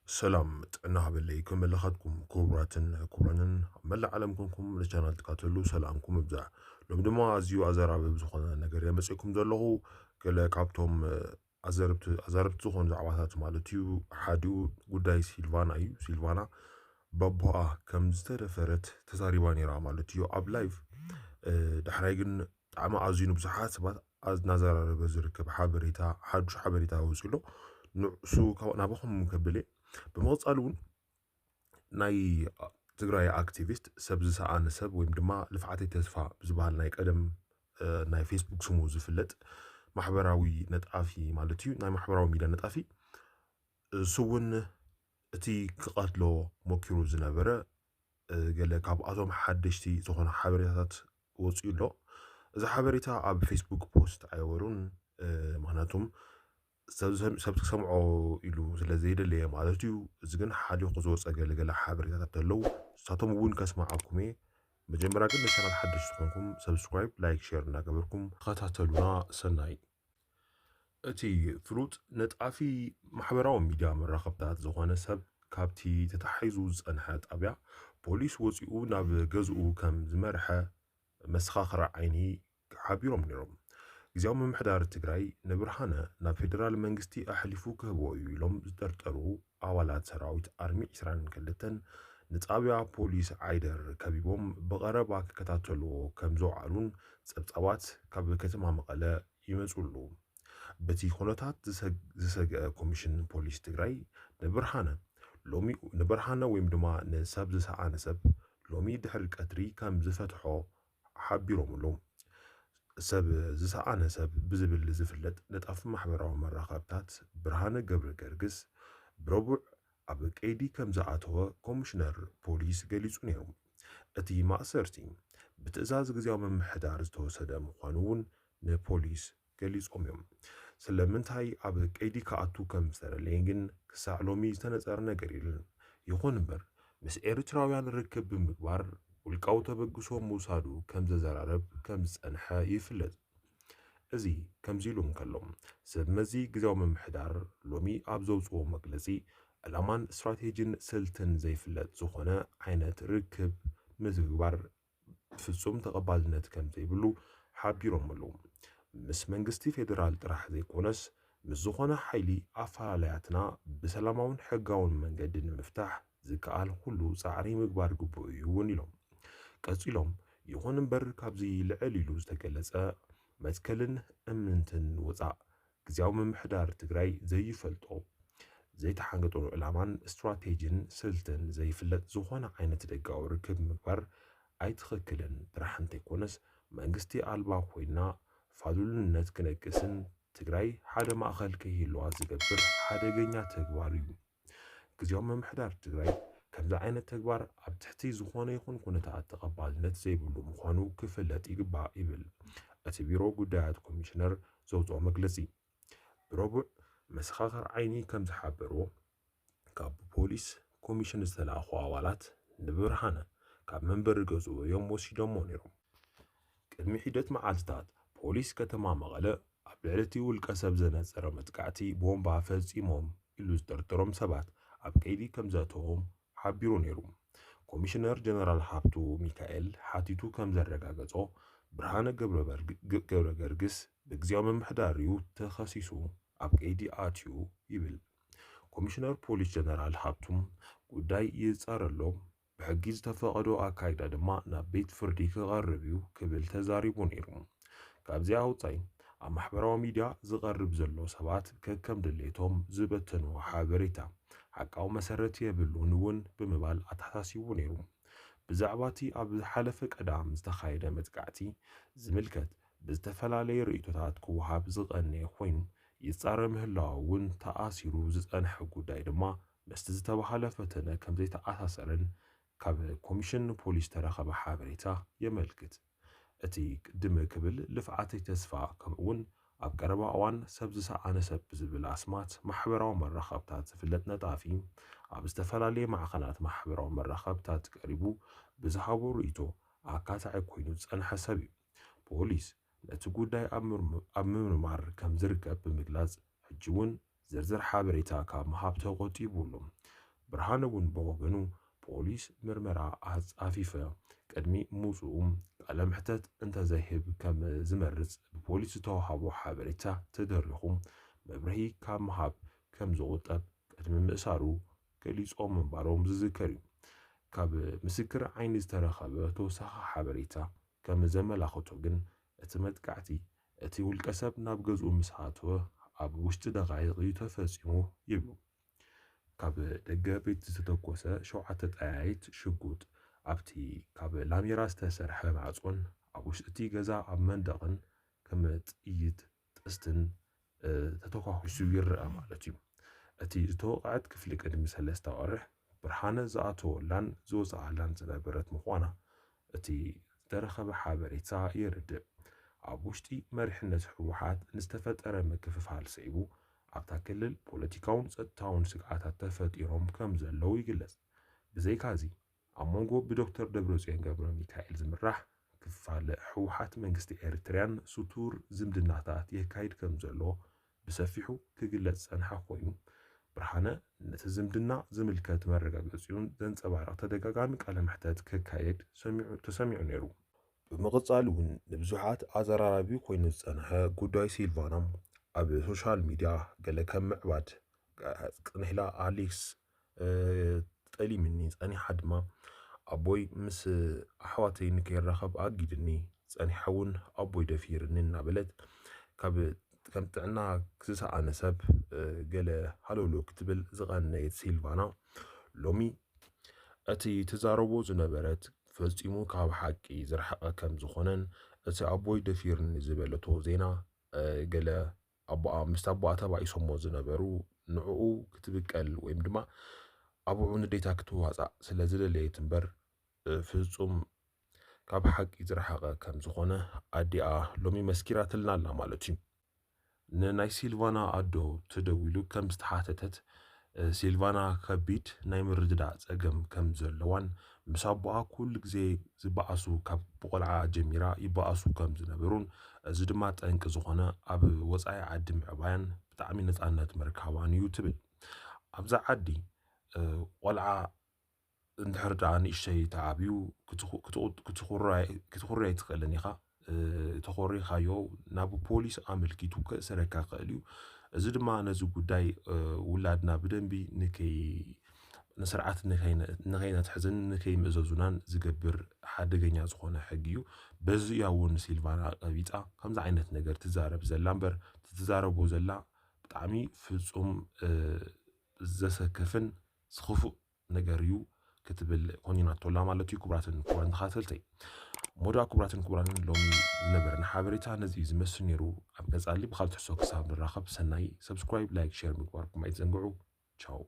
ሰላም ጥዕና ሃበለይ፣ ከመለኻትኩም ክቡራትን ክቡራንን ኣብ መላእ ዓለም ኮንኩም ንቻናል ትካተሉ ሰላምኩም ይብዛሕ። ሎም ድማ ኣዝዩ ኣዘራረብ ዝኾነ ነገር የመፅእኩም ዘለኹ። ገለ ካብቶም ኣዘረብቲ ኣዘረብቲ ዝኾኑ ዛዕባታት ማለት እዩ። ሓዲኡ ጉዳይ ሲልቫና እዩ። ሲልቫና ባቦኣ ከም ዝተደፈረት ተዛሪባ ነይራ ማለት እዩ ኣብ ላይቭ። ዳሕራይ ግን ብጣዕሚ ኣዝዩ ንብዙሓት ሰባት እናዘራረበ ዝርከብ ሓበሬታ፣ ሓዱሽ ሓበሬታ ወፂኡ ኣሎ። ንሱ ናባኹም ከብል እየ። ብምቕፃል እውን ናይ ትግራይ ኣክቲቪስት ሰብ ዝሰኣነ ሰብ ወይም ድማ ልፍዓተይ ተስፋ ብዝበሃል ናይ ቀደም ናይ ፌስቡክ ስሙ ዝፍለጥ ማሕበራዊ ነጣፊ ማለት እዩ፣ ናይ ማሕበራዊ ሚድያ ነጣፊ፣ እሱ እውን እቲ ክቐትሎ ሞኪሩ ዝነበረ ገለ ካብኣቶም ሓደሽቲ ዝኾነ ሓበሬታታት ወፂኡ ኣሎ። እዚ ሓበሬታ ኣብ ፌስቡክ ፖስት ኣይበሉን፣ ምክንያቱም ሰብ ክሰምዖ ኢሉ ስለ ዘይደለየ ማለት እዩ። እዚ ግን ሓሊኹ ዝወፀ ገለገለ ሓበሬታታት ኣለዉ፣ ንሳቶም እውን ከስማዓኩም እየ። መጀመርያ ግን ንቻናል ሓደሽ ዝኾንኩም ሰብስክራይብ፣ ላይክ፣ ሼር እናገበርኩም ተኸታተሉና። ሰናይ። እቲ ፍሉጥ ነጣፊ ማሕበራዊ ሚድያ መራኸብታት ዝኾነ ሰብ ካብቲ ተታሒዙ ዝጸንሐ ጣብያ ፖሊስ ወጺኡ ናብ ገዝኡ ከም ዝመርሐ መሰኻኽር ዓይኒ ሓቢሮም ነይሮም። ግዝያዊ ምምሕዳር ትግራይ ንብርሃነ ናብ ፌደራል መንግስቲ ኣሕሊፉ ክህቦ እዩ ኢሎም ዝጠርጠሩ ኣባላት ሰራዊት ኣርሚ ዕስራን ክልተን ንጣብያ ፖሊስ ዓይደር ከቢቦም ብቐረባ ክከታተልዎ ከም ዘውዓሉን ጸብጻባት ካብ ከተማ መቐለ ይመጽኡ ኣለዉ። በቲ ኩነታት ዝሰግ- ዝሰግአ ኮሚሽን ፖሊስ ትግራይ ንብርሃነ ሎሚ ንብርሃነ ወይም ድማ ንሰብ ዝሰኣነ ሰብ ሎሚ ድሕሪ ቀትሪ ከም ዝፈትሖ ሓቢሮም ኣለዉ። ሰብ ዝሰኣነ ሰብ ብዝብል ዝፍለጥ ነጣፊ ማሕበራዊ መራኸብታት ብርሃነ ገብረ ገርግስ ብረቡዕ ኣብ ቀይዲ ከም ዝኣተወ ኮሚሽነር ፖሊስ ገሊጹ ነይሩ። እቲ ማእሰርቲ ብትእዛዝ ግዝያዊ ምምሕዳር ዝተወሰደ ምዃኑ እውን ንፖሊስ ገሊጾም እዮም። ስለምንታይ ኣብ ቀይዲ ክኣቱ ከም ዝተደለየ ግን ክሳዕ ሎሚ ዝተነጸረ ነገር የለን። ይኹን እምበር ምስ ኤርትራውያን ርክብ ብምግባር ውልቃዊ ተበግሶ ምውሳዱ ከም ዘዘራርብ ከም ዝጸንሐ ይፍለጥ። እዚ ከምዚ ኢሉ እንከሎ፣ ሰብ መዚ ግዝያዊ ምምሕዳር ሎሚ ኣብ ዘውፅኦ መግለፂ ዕላማን ስትራቴጂን ስልትን ዘይፍለጥ ዝኾነ ዓይነት ርክብ ምትግባር ፍጹም ተቐባልነት ከም ዘይብሉ ሓቢሮም ኣለዉ። ምስ መንግስቲ ፌደራል ጥራሕ ዘይኮነስ ምስ ዝኾነ ሓይሊ ኣፈላለያትና ብሰላማውን ሕጋውን መንገዲ ንምፍታሕ ዝከኣል ኩሉ ጻዕሪ ምግባር ግቡእ እዩ እውን ኢሎም። ቀጺሎም ይኹን እምበር ካብዚ ልዕል ኢሉ ዝተገለጸ መትከልን እምንትን ወጻእ ግዝያዊ ምምሕዳር ትግራይ ዘይፈልጦ ዘይተሓንገጠሉ ዕላማን ስትራቴጂን ስልትን ዘይፍለጥ ዝኾነ ዓይነት ደጋዊ ርክብ ምግባር ኣይትኽክልን ጥራሕ እንተይኮነስ መንግስቲ ኣልባ ኮይና ፋሉልነት ክነግስን ትግራይ ሓደ ማእኸል ከይህልዋ ዝገብር ሓደገኛ ተግባር እዩ። ግዝያዊ ምምሕዳር ትግራይ ከምዚ ዓይነት ተግባር ኣብ ትሕቲ ዝኾነ ይኹን ኩነታት ተቐባልነት ዘይብሉ ምዃኑ ክፍለጥ ይግባእ ይብል እቲ ቢሮ ጉዳያት ኮሚሽነር ዘውፅኦ መግለፂ። ብረቡዕ መሰኻኽር ዓይኒ ከም ዝሓበርዎ ካብ ፖሊስ ኮሚሽን ዝተላእኹ ኣባላት ንብርሃነ ካብ መንበሪ ገዝኡ እዮም ወሲዶሞ ነይሮም። ቅድሚ ሒደት መዓልትታት ፖሊስ ከተማ መቐለ ኣብ ልዕሊ እቲ ውልቀ ሰብ ዘነጸረ መጥቃዕቲ ቦምባ ፈጺሞም ኢሉ ዝጠርጠሮም ሰባት ኣብ ቀይዲ ከም ዘእተዎም ሓቢሩ ነይሩ። ኮሚሽነር ጀነራል ሃብቱ ሚካኤል ሓቲቱ ከም ዘረጋገጾ ብርሃነ ገብረ ገርግስ ብግዝያዊ ምምሕዳር እዩ ተኸሲሱ ኣብ ቀይዲ ኣትዩ ይብል። ኮሚሽነር ፖሊስ ጀነራል ሃብቱም ጉዳይ ይጻረ ኣሎ፣ ብሕጊ ዝተፈቐዶ ኣካይዳ ድማ ናብ ቤት ፍርዲ ክቐርብ እዩ ክብል ተዛሪቡ ነይሩ። ካብዚኣ ወጻኢ ኣብ ማሕበራዊ ሚድያ ዝቐርብ ዘሎ ሰባት ከከም ድሌቶም ዝበተንዎ ሓበሬታ ሓቃዊ መሰረት የብሉን እውን ብምባል ኣተሓሳሲቡ ነይሩ። ብዛዕባ እቲ ኣብ ዝሓለፈ ቀዳም ዝተኻየደ መጥቃዕቲ ዝምልከት ብዝተፈላለየ ርእይቶታት ክወሃብ ዝቐነየ ኮይኑ ይጻረ ምህላው እውን ተኣሲሩ ዝጸንሐ ጉዳይ ድማ ምስቲ ዝተባህለ ፈተነ ከም ዘይተኣሳሰረን ካብ ኮሚሽን ፖሊስ ዝተረኸበ ሓበሬታ የመልክት። እቲ ቅድም ክብል ልፍዓተይ ተስፋ ከምኡውን ኣብ ቀረባ እዋን ሰብ ዝሰኣነ ሰብ ብዝብል ኣስማት ማሕበራዊ መራኸብታት ዝፍለጥ ነጣፊ ኣብ ዝተፈላለየ ማዕኸናት ማሕበራዊ መራኸብታት ቀሪቡ ብዝሃቦ ርእይቶ ኣካታዒ ኮይኑ ዝጸንሐ ሰብ እዩ። ፖሊስ ነቲ ጉዳይ ኣብ ምርም- ኣብ ምምርማር ከም ዝርከብ ብምግላጽ ሕጂ እውን ዝርዝር ሓበሬታ ካብ ምሃብ ተቆጢቡ ኣሎ። ብርሃነ እውን ብወገኑ ፖሊስ ምርመራ ኣጻፊፈ ቅድሚ ምውጽኡ ቃለ መሕተት እንተዘይህብ ከም ዝመርጽ ብፖሊስ ዝተዋሃቦ ሓበሬታ ተደሪኹ መብርሂ ካብ ምሃብ ከም ዝቑጠብ ቅድሚ ምእሳሩ ገሊጾም ምንባሮም ዝዝከር እዩ። ካብ ምስክር ዓይኒ ዝተረኸበ ተወሳኺ ሓበሬታ ከም ዘመላኽቶ ግን እቲ መጥቃዕቲ እቲ ውልቀ ሰብ ናብ ገዝኡ ምስ ኣተወ ኣብ ውሽጢ ደቓይቕ እዩ ተፈጺሙ ይብሉ። ካብ ደገ ቤት ዝተተኮሰ ሸውዓተ ጠያይት ሽጉጥ ኣብቲ ካብ ላሜራ ዝተሰርሐ ማዕጾን ኣብ ውሽጢ እቲ ገዛ ኣብ መንደቕን ከም ጥይት ጥስትን ተተኳኩሱ ይረኣ ማለት እዩ። እቲ ዝተወቕዐት ክፍሊ ቅድሚ ሰለስተ ኣዋርሕ ብርሃነ ዝኣተወላን ዝወፅኣላን ዝነበረት ምዃና እቲ ዝተረኸበ ሓበሬታ የረድእ። ኣብ ውሽጢ መሪሕነት ህወሓት ንዝተፈጠረ ምክፍፋል ስዒቡ ኣብታ ክልል ፖለቲካውን ጸጥታውን ስግኣታት ተፈጢሮም ከም ዘለዉ ይግለጽ። ብዘይካዚ ኣብ መንጎ ብዶክተር ደብረጽዮን ገብረ ሚካኤል ዝምራሕ ክፋል ህወሓት መንግስቲ ኤርትርያን ስቱር ዝምድናታት የካይድ ከም ዘሎ ብሰፊሑ ክግለጽ ዝጸንሐ ኮይኑ ብርሃነ ነቲ ዝምድና ዝምልከት መረጋገጺኡን ዘንጸባርቕ ተደጋጋሚ ቃለ መሕተት ክካየድ ተሰሚዑ ነይሩ። ብምቕጻል እውን ንብዙሓት ኣዘራራቢ ኮይኑ ዝጸንሐ ጉዳይ ሲልቫና ኣብ ሶሻል ሚድያ ገለ ከም ምዕባድ ጽንሕላ ኣሌክስ ጠሊምኒ ጸኒሓ ድማ ኣቦይ ምስ ኣሕዋተይ ንከይራኸብ ኣጊድኒ ጸኒሓ እውን ኣቦይ ደፊርኒ እናበለት ካብ ከም ጥዕና ዝሰኣነ ሰብ ገለ ሃለውለው ክትብል ዝቐነየት ሲልቫና ሎሚ እቲ ትዛረቦ ዝነበረት ፈጺሙ ካብ ሓቂ ዝረሓቐ ከም ዝኾነን እቲ ኣቦይ ደፊርኒ ዝበለቶ ዜና ገለ ኣቦኣ ምስቲ ኣቦኣ ተባኢሶሞ ዝነበሩ ንዕኡ ክትብቀል ወይም ድማ ኣቡዑ ንዴታ ክትዋፃእ ስለ ዝደለየት እምበር ፍጹም ካብ ሓቂ ዝረሓቐ ከም ዝኾነ ኣዲኣ ሎሚ መስኪራትልና ኣላ ማለት እዩ። ንናይ ሲልቫና ኣዶ ተደዊሉ ከም ዝተሓተተት ሲልቫና ከቢድ ናይ ምርድዳእ ጸገም ከም ዘለዋን ምስ ኣቦኣ ኩሉ ግዜ ዝበኣሱ ካብ ብቆልዓ ጀሚራ ይበኣሱ ከም ዝነበሩን እዚ ድማ ጠንቂ ዝኾነ ኣብ ወጻኢ ዓዲ ምዕባያን ብጣዕሚ ነጻነት ምርካባን እዩ ትብል። ኣብዛ ዓዲ ቆልዓ እንድሕር ደኣ ንእሽተይ ተዓብዩ ክትኹሪ ኣይትኽእልን ኢኻ። ተኾሪኻዮ ናብ ፖሊስ ኣመልኪቱ ክእሰረካ ክእል እዩ። እዚ ድማ ነዚ ጉዳይ ውላድና ብደንቢ ንስርዓት ንኸይነትሕዝን ንከይምእዘዙናን ዝገብር ሓደገኛ ዝኾነ ሕጊ እዩ። በዚ እያ እውን ሲልቫና ቀቢፃ ከምዚ ዓይነት ነገር ትዛረብ ዘላ እምበር ትዛረቦ ዘላ ብጣዕሚ ፍፁም ዘሰክፍን ዝኽፉእ ነገር እዩ ክትብል ኮኒናቶላ ማለት እዩ። ክቡራትን ክቡራን ተኻተልተይ ሞዳ ክቡራትን ክቡራን ሎሚ ዝነበረና ሓበሬታ ነዚ እዩ ዝመስል ነይሩ። ኣብ ቀጻሊ ብኻልእ ትሕዝቶ ክሳብ ንራኸብ ሰናይ። ሰብስክራይብ፣ ላይክ፣ ሼር ምግባርኩም ኣይትዘንግዑ። ቻው።